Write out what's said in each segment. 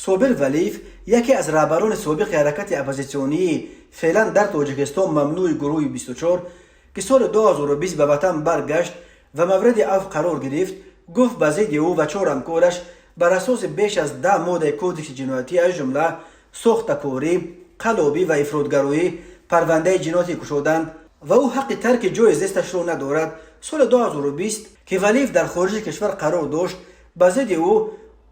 Собир Валиев, яке аз раҳбарони собиқи ҳаракати оппозитсионии феълан дар Тоҷикистон мамнӯи гурӯҳи 24, ки соли 2020 ба ватан баргашт ва мавриди афв қарор гирифт, гуфт, ба зидди ӯ ва чор ҳамкораш бар асоси беш аз 10 моддаи Кодекси ҷиноятӣ, аз ҷумла сохтакорӣ, қаллобӣ ва ифротгароӣ парвандаи ҷиноятӣ кушоданд ва ӯ ҳаққи тарки ҷои зисташро надорад. Соли 2020, ки Валиев дар хориҷи кишвар қарор дошт, ба зидди ӯ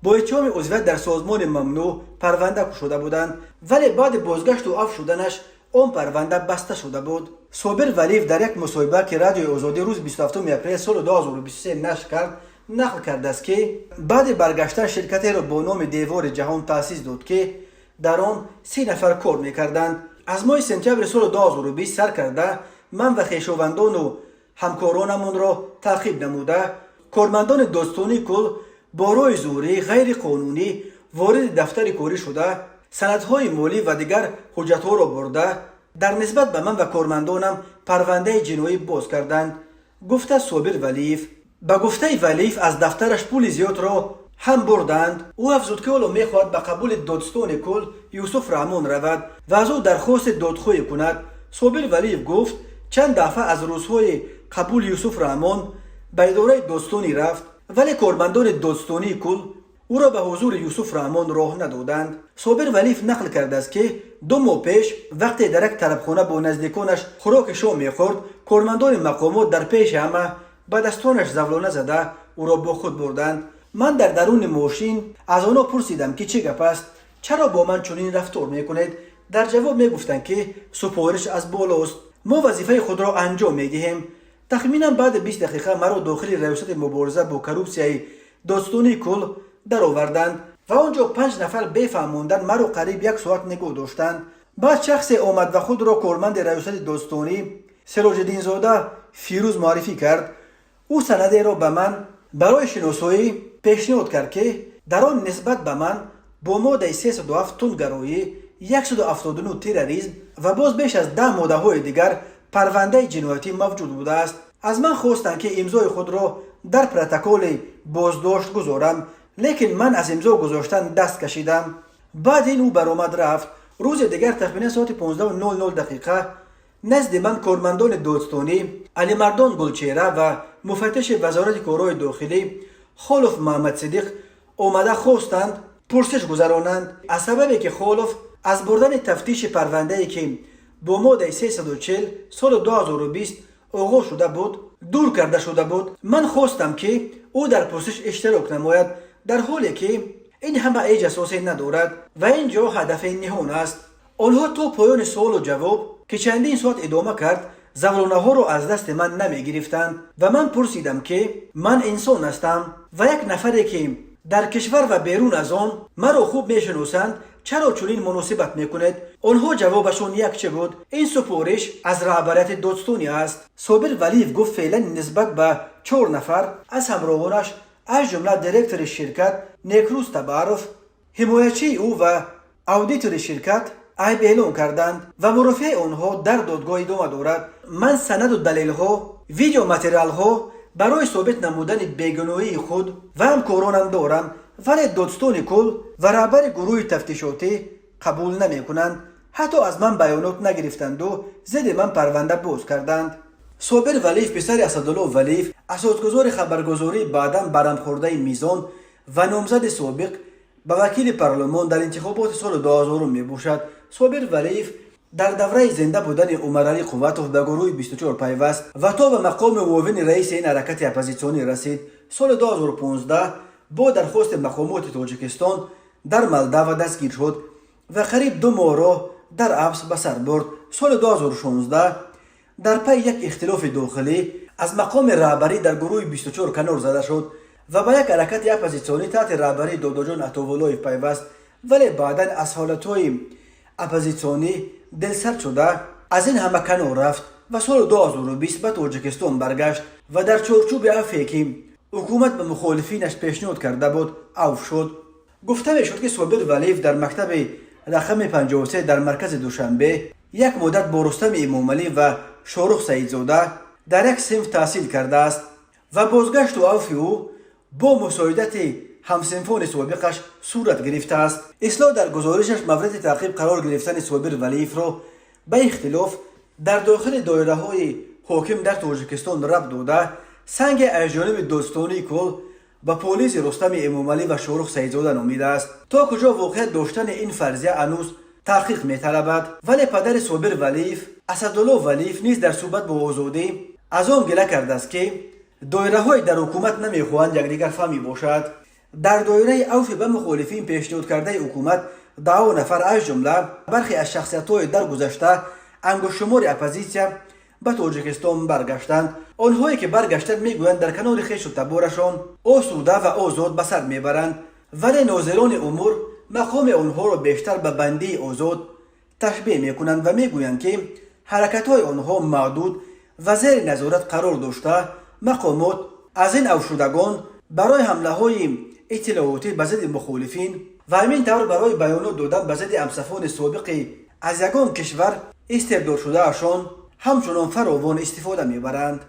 бо иттиҳоми узвият дар созмони мамнӯъ парванда кушода буданд, вале баъди бозгашту афв шуданаш он парванда баста шуда буд. Собир Валиев дар як мусоҳиба, ки Радиои Озодӣ рӯзи 27 апрел соли 2023 нашр кард, нақл кардааст, ки баъди баргаштан ширкатеро бо номи Девори Ҷаҳон таъсис дод, ки дар он 30 нафар кор мекарданд. Аз моҳи сентябри соли 2020 сар карда ман ва хешовандону ҳамкоронамонро таъқиб намуда, кормандони додситонии кулл бо роҳи зӯрӣ ғайриқонунӣ вориди дафтари корӣ шуда, санадҳои молӣ ва дигар ҳуҷҷатҳоро бурда, дар нисбат ба ман ва кормандонам парвандаи ҷиноӣ боз карданд, гуфта Собир Валиев. Ба гуфтаи Валиев, аз дафтараш пули зиёдро ҳам бурданд. Ӯ афзуд, ки ҳоло мехоҳад ба қабули додситони кулл Юсуф Раҳмон равад ва аз ӯ дархости додхоҳӣ кунад. Собир Валиев гуфт, чанд дафъа аз рӯзҳои қабули Юсуф Раҳмон ба идораи додситонӣ рафт, вале кормандони додситонии кулл ӯро ба ҳузури Юсуф Раҳмон роҳ надоданд. Собир Валиев нақл кардааст, ки 2 моҳ пеш, вақте дар як тарабхона бо наздиконаш хӯроки шом мехӯрд, кормандони мақомот дар пеши ҳама ба дастонаш завлона зада, ӯро бо худ бурданд. Ман дар даруни мошин аз онҳо пурсидам, ки чӣ гап аст, чаро бо ман чунин рафтор мекунед? Дар ҷавоб мегуфтанд, ки супориш аз болост, мо вазифаи худро анҷом медиҳем. Тахминан баъди 20 дақиқа маро дохили раёсати мубориза бо коррупсияи додситонии кулл дароварданд ва он ҷо панҷ нафар бефаҳмондан маро қариб як соат нигоҳ доштанд. Баъд шахсе омад ва худро корманди раёсати додситонӣ Сироҷиддинзода Фирӯз муаррифӣ кард. Ӯ санадеро ба ман барои шиносоӣ пешниҳод кард, ки дар он нисбат ба ман бо моддаи 307 тундгароӣ, 179 терроризм ва боз беш аз 10 моддаҳои дигар парвандаи ҷиноятӣ мавҷуд будааст. Аз ман хостанд, ки имзои худро дар протоколи боздошт гузорам, лекин ман аз имзо гузоштан даст кашидам. Баъд ин ӯ баромад, рафт. Рӯзи дигар тахминан соати 15:00 дақиқа назди ман кормандони додситонӣ Алимардон Гулчера ва муфаттиши Вазорати корҳои дохилӣ Холов Маҳамадсидиқ омада хостанд пурсиш гузаронанд, аз сабабе ки Холов аз бурдани тафтиши парвандае, ки бо моддаи 340 соли 2020 оғоз шуда буд, дур карда шуда буд. Ман хостам, ки ӯ дар пурсиш иштирок намояд, дар ҳоле ки ин ҳама ҳеҷ асосе надорад ва ин ҷо ҳадафи ниҳон аст. Онҳо то поёни суолу ҷавоб, ки чандин соат идома кард, завлонаҳоро аз дасти ман намегирифтанд ва ман пурсидам, ки ман инсон ҳастам ва як нафаре, ки дар кишвар ва берун аз он маро хуб мешиносанд, чаро чунин муносибат мекунед? Онҳо ҷавобашон якче буд: ин супориш аз раҳбарияти додситонӣ аст. Собир Валиев гуфт, феълан нисбат ба чор нафар аз ҳамроҳонаш, аз ҷумла директори ширкат Некрӯз Табаров, ҳимоячии ӯ ва аудитори ширкат айб эълон карданд ва мурофиаи онҳо дар додгоҳ идома дорад. Ман санаду далелҳо, видеоматериалҳо барои собит намудани бегуноҳии худ ва ҳамкоронам дорам, вале додситони кулл ва раҳбари гурӯҳи тафтишотӣ қабул намекунанд. Ҳатто аз ман баёнот нагирифтанду зидди ман парванда боз карданд. Собир Валиев писари Асадулло Валиев, асосгузори хабаргузории баъдан барамхӯрдаи Мизон ва номзади собиқ ба вакили парлумон дар интихоботи соли 2000 мебошад. Собир Валиев дар давраи зинда будани Умаралӣ Қувватов ба гурӯҳи 24 пайваст ва то ба мақоми муовини раиси ин ҳаракати оппозитсионӣ расид. Соли 2015 бо дархости мақомоти Тоҷикистон дар Молдава дастгир шуд ва қариб 2 моҳро дар ҳабс ба сар бурд. Соли 2016 дар пайи як ихтилофи дохилӣ аз мақоми раҳбарӣ дар гурӯҳи 24 канор зада шуд ва ба як ҳаракати оппозитсионӣ таҳти раҳбарии Додоҷон Атовуллоев пайваст, вале баъдан аз ҳолатҳои оппозитсионӣ дилсард шуда, аз ин ҳама канор рафт ва соли 2020 ба Тоҷикистон баргашт ва дар чорчӯби афве, ки ҳукумат ба мухолифинаш пешниҳод карда буд, авф шуд. Гуфта мешуд, ки Собир Валиев дар мактаби рақами 53 дар маркази Душанбе як муддат бо Рустами Эмомалӣ ва Шоҳрух Саидзода дар як синф таҳсил кардааст ва бозгашту авфи ӯ бо мусоидати Ҳамсинфони собиқаш сурат гирифтааст. Ислоҳ дар гузоришаш мавриди таъқиб қарор гирифтани Собир Валиевро ба ихтилоф дар дохили доираҳои ҳоким дар Тоҷикистон рабт дода, санге аз ҷониби додситонии кулл ба полиси Рустами Эмомалӣ ва Шоҳрух Саидзода номидааст. То куҷо воқеият доштани ин фарзия ҳанӯз таҳқиқ металабад, вале падари Собир Валиев, Асадулло Валиев, низ дар суҳбат бо Озодӣ аз он гила кардааст, ки доираҳои дар ҳукумат намехоҳанд якдигарфаҳмӣ бошад. Дар доираи авфи ба мухолифин пешниҳод кардаи ҳукумат 10 нафар, аз ҷумла бархе аз шахсиятҳои дар гузашта ангуштшумори оппозитсия, ба Тоҷикистон баргаштанд. Онҳое ки баргаштанд, мегӯянд, дар канори хешу таборашон осуда ва озод ба сар мебаранд, вале нозирони умур мақоми онҳоро бештар ба бандии озод ташбеҳ мекунанд ва мегӯянд, ки ҳаракатҳои онҳо маҳдуд ва зери назорат қарор дошта, мақомот аз ин авфшудагон барои ҳамлаҳои иттилоотӣ ба зидди мухолифин ва ҳамин тавр барои баёнот додан ба зидди ҳамсафони собиқи аз ягон кишвар истирдодшудаашон ҳамчунон фаровон истифода мебаранд.